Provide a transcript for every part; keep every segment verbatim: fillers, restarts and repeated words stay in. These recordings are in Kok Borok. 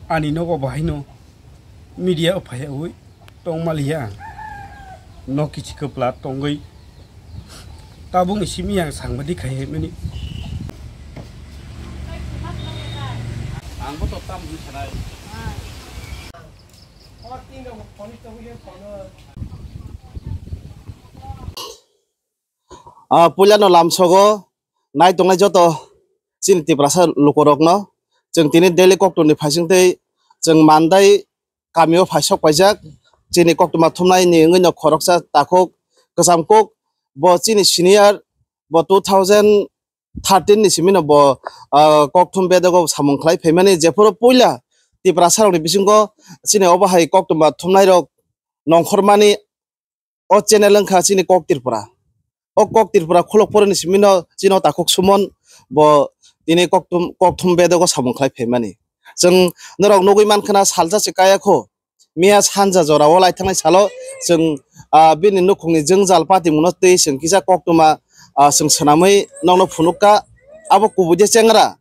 Ani nogo bahaino media o phaiyawi tongmaliya ang. No kichi kwpla tongwi tabukni simi ang sangbadik khai hwnmani. Ang bo to tam hwnwi sanai. Ah, puilano lamsogo nai tongnai joto chini Tiprasa lukurokno chwng tini daily koktwmni phaisingtwi chwng mandai kamio phaisok paijak. Chini koktwma thumnaini wngwino khoroksa takhuk Kwcham Kuk, bo chini senior, bo two thousand thirteen ni simino bo, ah, kokthum bedogo samung khlai phaimani, jephuru puila Tiprasa rokni bisingo chini obo hai koktwma thumnairok nongkhormani o channel wngkha chini Kok Tripura. O Kok Tripura khulok poroni simino chini o takhuk Sumon bo tini kokthum, kokthum bedogo samung khlai phaimani. Chwng norok nugwi mankha na salsa se kaya kho. Miya sanja jora o lai thangnai salo chwng, ah, bini nukhungni jwngjal patimungno twi chwng kisa koktwma, ah, chwng swnamwi nokno phunukha. Abo kubui de chengra.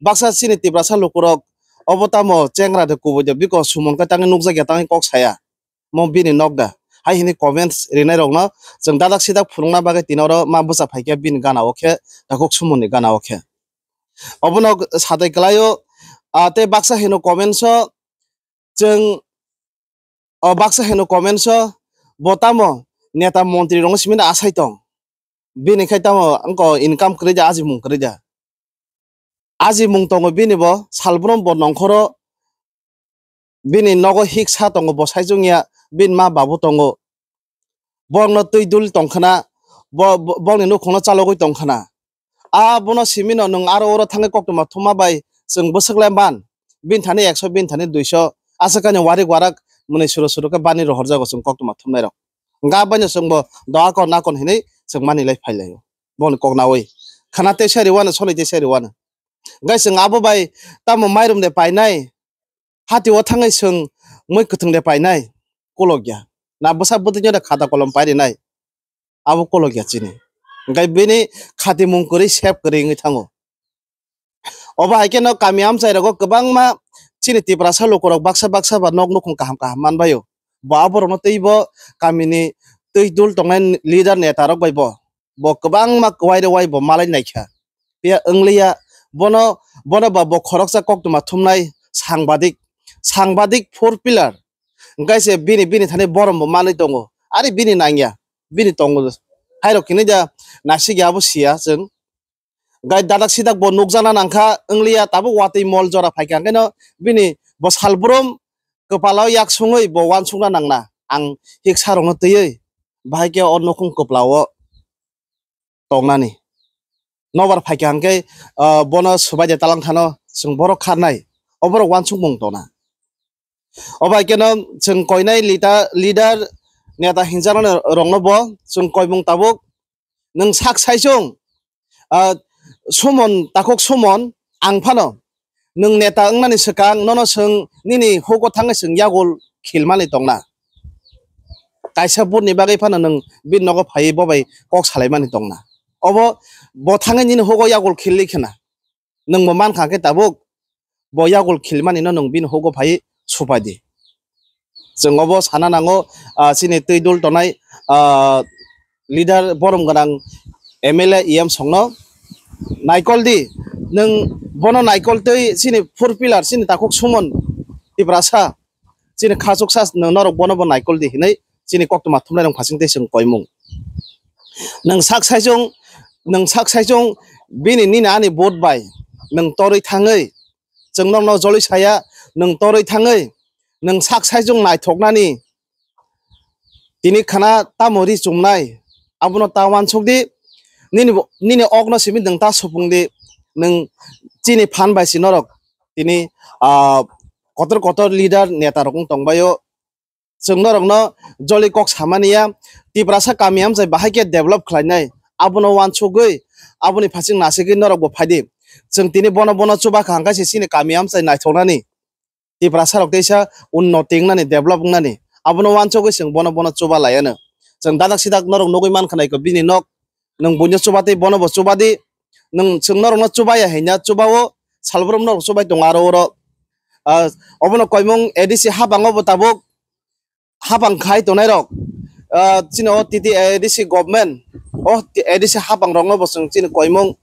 Baksa chini Tiprasa lukurok obo tamo chengra de kubui de biko Sumon khe tangwi nukjakya tangwi kok saya. Mo bini nok da? Hai hwnwi comments rinairokno chwng dadak sidak phunukna bagwi tini oro ma bwsa phaikha bini gana o khe, takhuk Sumonni gana o khe. Obono satai kwlaio, ah, tei baksa hino comments o chwng, o baksa hino comments o bo tamo neta montrirokno simi asai tong. Bini khai tamo wngkha income kwrwi da, ajimung kwrwi da. Ajimung tongo bini bo, salbrum bo nongkhoro bini nogo hiksa tongo, bo saichung ya, bini ma babu tongo. Borokno twi dul tongkhna, bo, bo, bongni nukhungno chalogwi tongkhna. A bono simino nwng aro oro thangwi koktwma thumma bai chwng bwswk lai man. Bini thani ekso, bini thani duiso, aswk ani warik warak mwnwi suru suru khe bani rohorjago chwng koktwma thumnairok. Hwnkhe abaino chwngbo doakon nakon hinwi chwng manwi lai phai laio. Boni kok nawi khana teisa riwano, soli teisa riwano. Hwnkhe chwng abo bai tamo mairum de painai, hati o thangwi chwng mui kwthwng de painai, kolokya. Na bwsa bwtwino de khata kolom pairinai, abo kolokya chini. Hwnkhe bini khatimung kwrwi, sep kwrwi wngwi thango. Obo hai kheno kami amchai rogo kwbangma chini Tiprasa lukurok baksa baksa ba nok nukhung kaham kaham manbaio. Bo aborokno teibo kamini twi dul tongnai leader neta rok bai bo, bo kwbangma kwai rwai bo malai naikha. Phiya wngliya, bono, bono ba bo khoroksa koktwma thumnai sangbadik, sangbadik four pillar. Hwnkhe se bini, bini thani borom bo manwi tongo. Ari bini nangya, bini tongo. Hairok hinwi da nasikya abo siya chwng. Gai dadak sidak bo nukjakna nangkha, wngliya tabuk watwi mol jora phaikha, hwnkhe no bini bo salbrum kwpalo yak sungwi bo uansukna nangna, ang hiksa rokno twiwi bahai khe o nukhung kwplao tongnani. Nobar phaikha hwnkhe, ah, bono swbai de talang thano chwng borok kharnai, oborok uansukmung tongna. Obo hai kheno chwng koinai lita-, leader, neta hinjaknai rokno bo chwng koimung tabuk. Nwng sak saichung, ah, Sumon, takhuk Sumon, ang phano nwng neta wngnani swkang nono chwng nini hugo thangwi chwng yagul khilmani tongna. Kaisa butni bagwi phano nwng bini nogo phaiwi bo bai kok salaimani tongna. Obo bo thangwi nini hugo yagul khilli khna. Nwng bo mankha khe tabuk bo yagul khilmani no nwng bini hugo phai supai di. Chwng obo sana nango, ah, chini twi dul tonai, ah, leader borom gwnang M L A E M songno naikol di, nwng bono naikol twi chini four pillar chini takhuk Sumon Tiprasa chini khachuksa nwng norok bono bo naikol di hinwi chini koktwma thumnairok phasing tei chwng koimung. Nwng sak saichung, nwng sak saichung bini nini ani vote bai nwng torwi thangwi chwng nokno jolwi saya, nwng torwi thangwi nwng sak saichung naithoknani tini khana tamo ri chumnai abono ta uansuk di, nini bo, nini okno simi nwng ta supung di, nwng chini phan bai si norok tini, ah, kotor kotor leader neta rok wng tongbaio. Chwng norokno joli kok samani ya, Tiprasa kami amchai bahai khe develop khlainai, abono uansugwi, aboni phasing nasigwi norokbo phaidi. Chwng tini bono bono chuba kha hwnkhe se chini kami amchai naithoknani, Tiprasa rok teisa unnoti wngnani, develop wngnani, abono uansugwi chwng bono bono chuba laiano. Chwng dadak sidak norok nugwi mankha naikho bini nok, nwng buino chuba tei bono bo chuba di, nwng chwng norokno chuba ya hinya chuba o, salbrum norok chubai tongo aro oro. Ah, obono koimung A D C habango bo tabuk habang khai tongnai rok, ah, chini o T T A D C government, o A D C habang rokno bo chwng chini koimung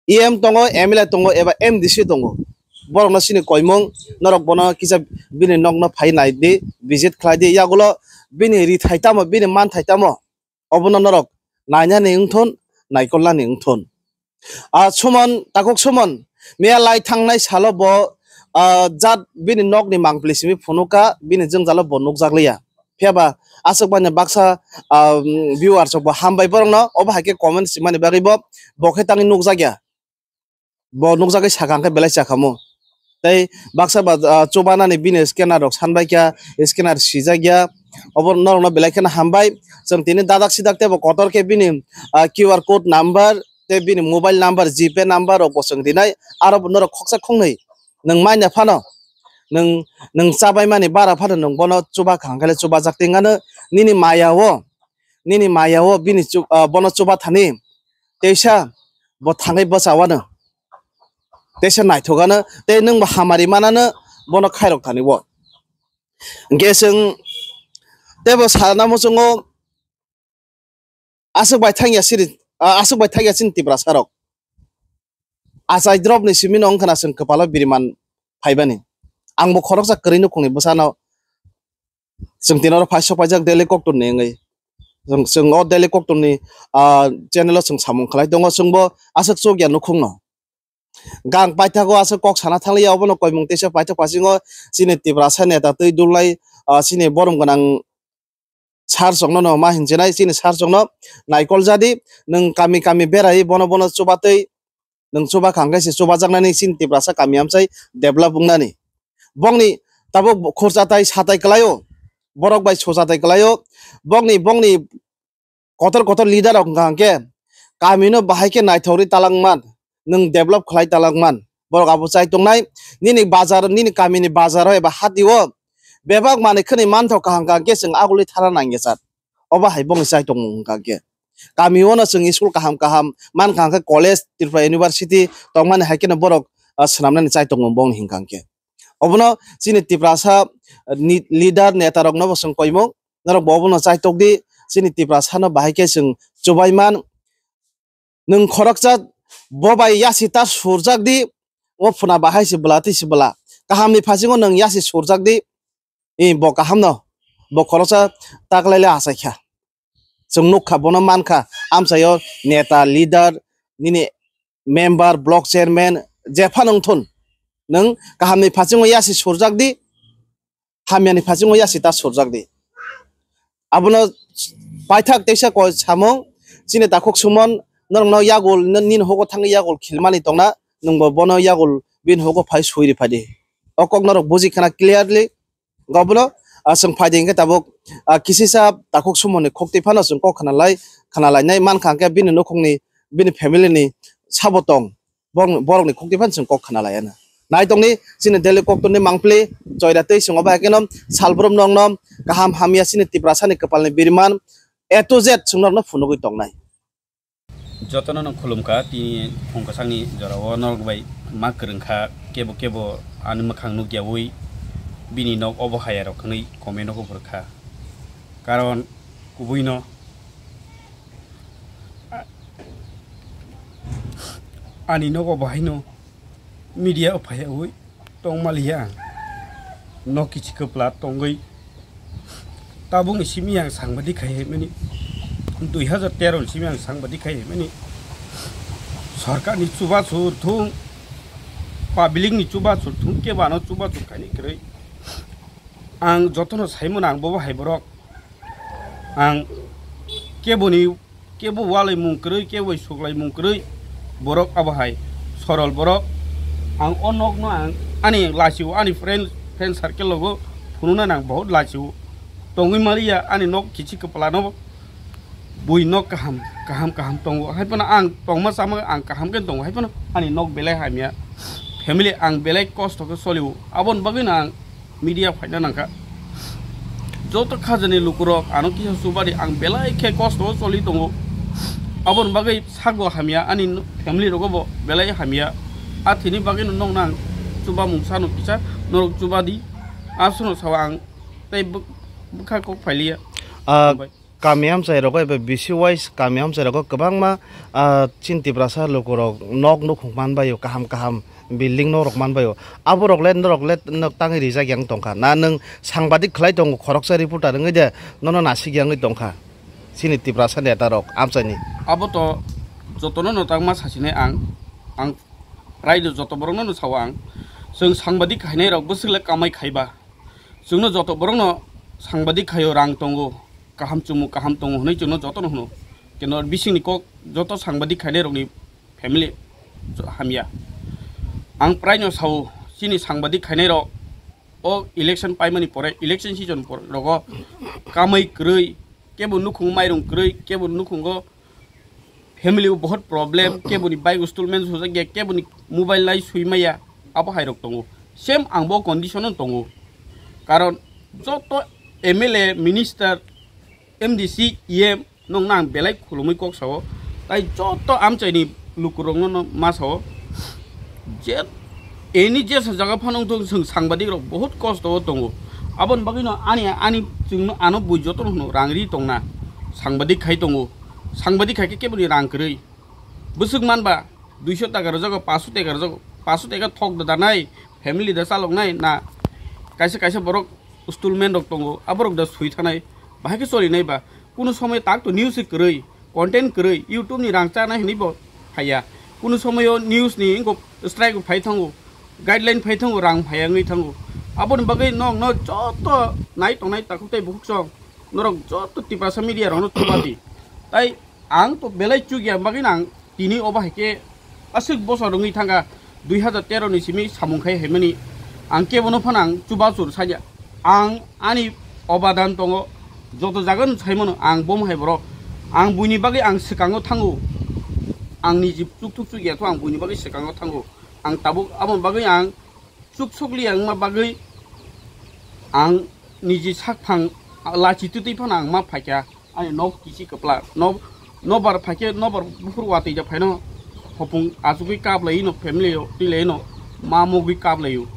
E M tongo, M L A tongo, eba M D C tongo, borokno chini koimung, norok bono kisa bini nokno phai nai di, visit khlai di, yagulo bini rithai tamo, bini manthai tamo, obono norok nainani wngthun, naikolnani wngthun. Ah, Suman, takhuk Suman, miya lai thangnai salo bo, ah, jat bini nokni mangpili simi phunukha, bini jwngjalo bo nukjakliya. Phiya ba aswk manya baksa, ah, viewers rok bo hambai borokno, obo hai khe comment simani bagwi bo, bo khe tangwi nukjakya. Bo nukjagwi sakha hwnkhe belai chakhamu. Tei baksa ba, ah, chubanani bini scanner rok sanbaikha, scanner sijakya. Obo norokno belai kheno hambai. Chwng tini dadak sidak tei bo kotor khe bini, ah, Q R code number tei bini mobile number, G Pay number rok bo chwng rinai. Aro bo norok khoksa khoknwi nwng manya phano, nwng, nwng chabaimani bara phano nwng bono chuba kaham khe le chubajak tei wngano nini maya o, nini maya o bini chu-, ah, bono chuba thani teisa bo thangwi bwchawano, teisa naithokano, tei nwng bo hamari manano bono khairok thani o. Hwnkhe chwng teibo sana muchungo aswk bai thangya siri, ah, aswk bai thangya chini Tiprasa rok. Achai drop ni simi no wngkhana chwng kwpalo biriman phaibani. Ang bo khoroksa kwrwi nukhungni bwsano chwng tini oro phai sok paijak Daily Kokton ni wngwi. Chwng, chwng o Daily Kokton ni, ah, channel o chwng samung khlai tongo, chwng bo aswk chukya nukhungno. Gang paithago aswk kok sana thanglia, obono koimung teisa paithak pasingo chini Tiprasa neta twi dulnai, ah, chini borom gwnang sir chokno no ma hinchinai, chini sir chokno naikol jadi, nwng kami kami berai bono bono chubatwi, nwng chuba kha hwnkhe se chubajaknani chini Tiprasa kami amchai develop wngnani. Bongni tabuk khurcha tai satai kwlaio, borok bai socha tai kwlaio, bongni, bongni kotor kotor leader rok wngkha hwnkhe kamino bahai khe naithokri talangman, nwng develop khlai talangman. Borok abo chai tongnai, nini bazar, nini kamini bazaro eba hatio bebak manwi khwnwi manthok kaham kaham khe chwng agulwi thana nangya chat. Obo hai bongni chai tongmung hwnkha khe. Kami ono chwng school kaham kaham mankha hwnkhe college, Tripura University tongmani hai kheno borok, ah, swnamnani chai tongmung bongni hwnkha khe. Obono chini Tiprasa, ah, ni leader neta rokno bo chwng koimung, norok bo obono chaitok di, chini Tiprasa no bahai khe chwng chubai man. Nwng khoroksa bo bai yasi ta surjak di, o phuna bahai se bwla twi se bwla. Kaham ni phasingo nwng yasi surjak di, i bo kaham no, bo khoroksa ta kwlai le achai kha. Chwng nuk kha, bono man kha, amchaio neta, leader, nini member, block chairman, jephano wng thun, nwng kaham ni phasingo yasi surjak di, hamya ni phasingo yasi ta surjak di. Abono paithak teisa koi samung, chini takhuk Suman, norokno yagul, n-, nini hugo thangwi yagul khilmani tongna, nwngbo bono yagul bini hugo phai sui ri phai di. O kok norok buji khana clearly, obono, ah, chwng phai di hwnkhe tabuk, ah, kisisa takhuk Suman ni khuk twi phano chwng kok khna lai, khna lainai mankha hwnkhe bini nukhungni, bini family ni sabo tong. Borok, borokni khukti phano chwng kok khna laiya na. Nai tongni chini Daily Kokton ni mangpili, choira tei chwng obo hai kheno salbrum nokno kaham hamya chini Tiprasa ni kwpal ni biriman A to Z chwng norokno phunugwi tongnai. Jotono no khulumkha, tini phung kwchangni jorao norok bai ma kwrwngkha, kebo kebo ani mwkhang nukyawi bini nok obo haya rok hwnwi comment o phurkha. Karon kubuino ani nogo bahaino media o phaiyawi tongmaliya ang. Nok kichi kwpla tongwi tabukni simi ang sangbadik khai mani, dui hazar tero ni simi ang sangbadik khai mani. Sorkarni chubachu thung, public ni chubachu thung, kebano chubachu khaini kwrwi. Ang jotono saimano ang bobo hai borok. Ang keboni, kebo walaimung kwrwi, kebo suklaimung kwrwi borok abo hai sorol borok. Ang o nokno ang ani lachio, ani friend, friend circle logo phunuknani ang bahut lachio. Tongwi maliya ani nok kichi kwplano bui nok kaham, kaham, kaham tongo. Hai phano ang tongma chama ang kaham khe tongo. Hai phano ani nok belai hamya, family ang belai kosto khe solio. Aboni bagwino ang media phaina nangkha. Joto khajani lukurok ano kisa chubadi ang belai khe kosto o choli tongo. Aboni bagwi sago hamya, ani family rogo bo belai hamya. A thini bagwi no nokno ang Chuba mungsa no kisa norok chuba di. Aswk no sao ang tei bw-, bwkha kok phailiya. Ah, Hambai. Kami amchai rogo eba B C wise kami amchai rogo kwbangma, ah, chini Tiprasa lukurok nok nukhung manbaio, kaham kaham building nok rok manbaio. Aborok le norok le nok tangwi rijak yang tongkha. Na nwng sangbadik khlai tongo, khoroksa reporter wngwi de nono nasik yangwi tongkha. Chini Tiprasa neta rok amchaini. Abo to jotono no tangma sasinai ang, ang raida joto borokno no sao ang. Chwng sangbadik khainai rok bwswk le kamai khaiba. Chwngno joto borokno sangbadik khaio, rang tongo, kaham chumung kaham tongo hwnwi chwngno jotono hwno. Keno bisingni kok joto sangbadik khainai rokni family hamya. Ang praino sao, chini sangbadik khainai rok o election paimani pore, election season por-, rogo kamai kwrwi, kebo nukhung mairung kwrwi, kebo nukhungo family o bohot problem, keboni bike installment sujak ya, keboni mobile lai sui maya, abo hai rok tongo. Same ang bo condition o tongo. Karon joto M L A, minister, M D C, E M nong nang belai khulumui kok sao. Tai joto amchaini lukurokno no ma sao. Je, eni jesa jaga phano wngthok, chwng sangbadik rok bohot kosto o tongo. Aboni bagwi no ani, ani chwngno ano bui jotono hwno rang ri tongna. Sangbadik khai tongo. Sangbadik khai khe keboni rang kwrwi. Bwswk manba duiso taka rwjago, paanso taka rwjago. Paanso taka thok da danai, family da chaloknai na. Kaisa kaisa borok installment rok tongo, aborok da sui thanai. Bahai khe cholinai ba. Kuno somoy tak to news se kwrwi, content kwrwi, YouTube ni rang chanai hinwi bo phaiya. Kuno somoyo news ni wngkok strike bo phai thango, guideline phai thango, rang phaiya wngwi thango. Aboni bagwi nokno joto nai tongnai takhuk tei bukhuk song, norok joto Tiprasa media rokno chuba di. Tai ang to belai chukya bagwi nang tini obo hai khe aswk bosor wngwi thangkha, dui hazar tero ni simi samung khai haimani. Ang kebono phano ang chubachur sanya. Ang ani obadan tongo, joto jaga no saimano ang bom hai borok. Ang buini bagwi ang swkango thango. Ang niji chukthuk chukya kho ang buini bagwi swkango thango. Ang tabuk aboni bagwi ang chuk sokli wngma bagwi ang niji sakphang lachi twtwi phano ang ma phaikha. Ani nok kisi kwpla, nok, nobar phaikhe nobar buphuru watwi ja phaino hopung achugwi kaplai no family o twi lai no ma mugwi kaplai o.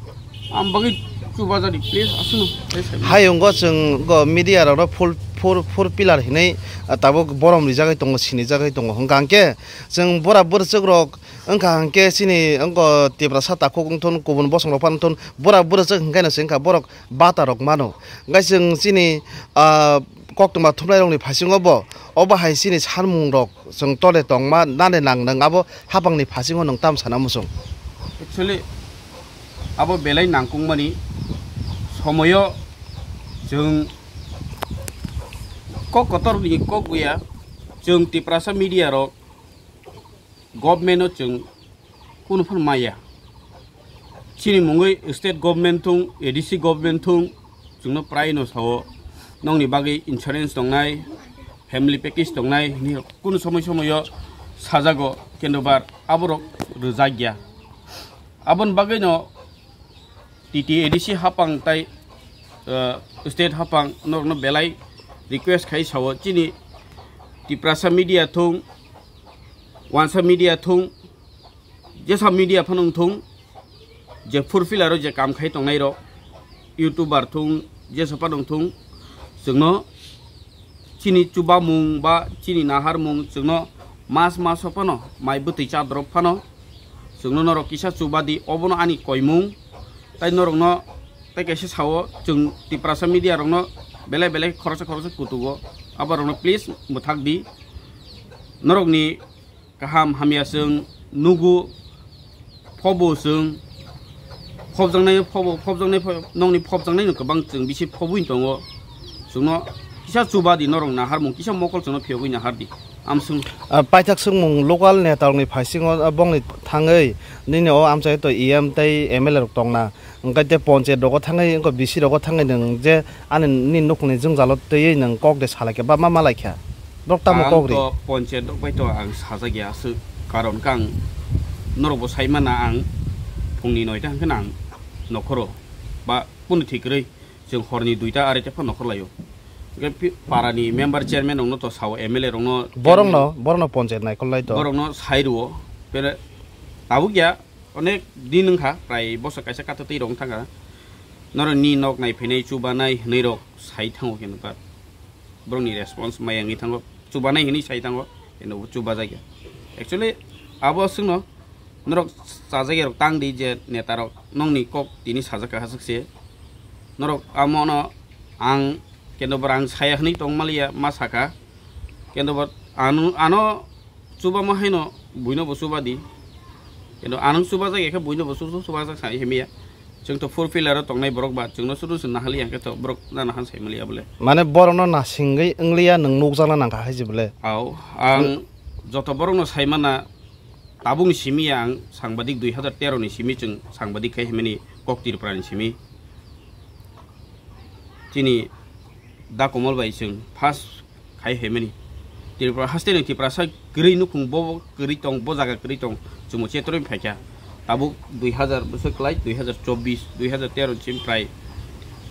Am bagwi chubajadi please aswkno tei sai. Hai wngkha chwng go media rok no full, full, full pillar hinwi, ah, tabuk borom rijagwi tongo, sinijagwi tongo. Hwnkha hwnkhe chwng bura bwrwchwk rok wngkha hwnkhe chini wngkha Tiprasa takhuk wngthun, kubun bosong rok phano wngthun, bura bwrwchwk hwnkhe no se wngkha borok bata rok mano. Hwnkhe chwng chini, ah, koktwma thumnai rokni phasingo bo, obo hai chini sanmung rok chwng tole tongma nani nang nang abo hapangni phasingo nwng tam sana muchung? Actually, abo belai nangkukmani somoyo chwng kok kotor ni kok buya, chwng Tiprasa media rok government no chwng kunu phano maya. Chini mungwi state government thung, A D C government thung, chwngno prai no sao, nokni bagwi insurance tongnai, family package tongnai, hinwi kunu somoi somoio sajago, kintu bar aborok rwjakya. Aboni bagwi no T T A D C hapang tai, uh, state hapang norokno belai request khai sao, chini Tiprasa media thung, Wansa media thung, jesa media phano wng thung, je four wheeler o je kam khai tongnai rok, YouTuber thung, jesa phano wng thung, chwngno chini chubamung ba chini naharmung chwngno mas maso phano mai bwtwi chadrop phano chwngno norok kisa chuba di, obono ani koimung. Tai norokno tai kaisa sao, chwng Tiprasa media rokno belai belai khoroksa khoroksa kutugo, aborokno please mwthak di. Norokni kaham hamya chwng nugo, phobo chwng, phobjaknai phobo, phobjaknai pho-, nokni phobjaknai no kwbang chwng bisi phobwi tongo. Chwngno kisa chuba di, norok naharmung kisa mokol chwngno phiyogwi nahar di. Amswng. Ah, paithak swngmung local neta rokni phaisingo, ah, bongni thangwi nini o amchai to E M tei M L A rok tongna. Hwnkhe tei ponchayat rogo thangwi, wngkha B C rogo thangwi nwng je ani nini nukhungni jwngjalo twiwi nwng kok de salaikha ba ma malaikha? Borok tamo kok ri? Ang to ponchayat rok bai to ang sajak ya aswk, karon khe ang norok bo sai mana ang phungni noita hwnkhe ang nokhoro ba kunu thik kwrwi chwng horni duita areita phano nokhor laio. Hwnkhe pi-, parani member chairman rokno to sao, M L A rokno borokno, borokno ponchayat naikolnai to. Borokno sai rwo. Pere tabuk ya Onek din wngkha, prai bosor kaisa katatwi rok wngthangkha. Norokni nok naiphainai, chubanai hwnwi rok sai thango khe nukha. Borokni response maya wngwi thango, chubanai hwnwi sai thango, khe nubo chubajakya. Actually, abo aswkno norok chajakya rok tang di je neta rok nokni kok tini sajak kha haswk se. Norok amono ang kendo borok ang saya hwnwi tong maliya ma sakha. Kendo bo ano, ano chubama haino buino bo chuba di. Kendo ano chuba jak ekhe buino bo chuba chuba jak sai himiya. Chwng to four pillar o tongnai borok ba chwngno suru sung nahali yang khe to borok na nahan sai maliya bole. Mane borokno nasingwi wngliya nwng nukjakna nangkha hai je bole. Au, ang joto borokno sai mana tabukni simi ang sangbadik dui hazar tero ni simi chwng sangbadik khai himani kok Tripura ni simi. Chini da Komol bai chwng first khai himani. Tripura haste ni Tiprasa kwrwi nukhung bo kwrwi tong, bo jaga kwrwi tong, chwngbo chetroi phaikha. Tabuk dui hazar bwswk kwlai, dui hazar chobbish, dui hazar tero ni simi prai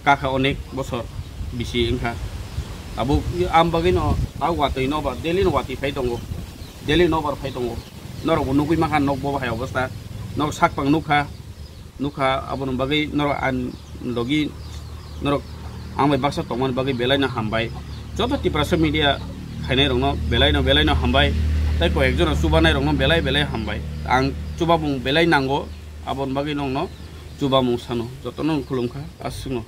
kakha onek bosor bisi wngkha. Tabuk am bagwino ta watwi no ba daily no watwi phai tongo, daily no bar phai tongo. Norok bo nugwi mankha nok bo bahai obostha, nok sakpang nukha. Nukha, aboni bagwi norok ang logi norok ang bai baksa tongmani bagwi belai no hambai. Joto Tiprasa media khainai rokno belai no, belai no hambai. Tai koi ekjon chubanai rokno belai, belai hambai. Ang chubamung belai nango, aboni bagwi nokno chubamung sano. Jotono khulumkha, aswkno.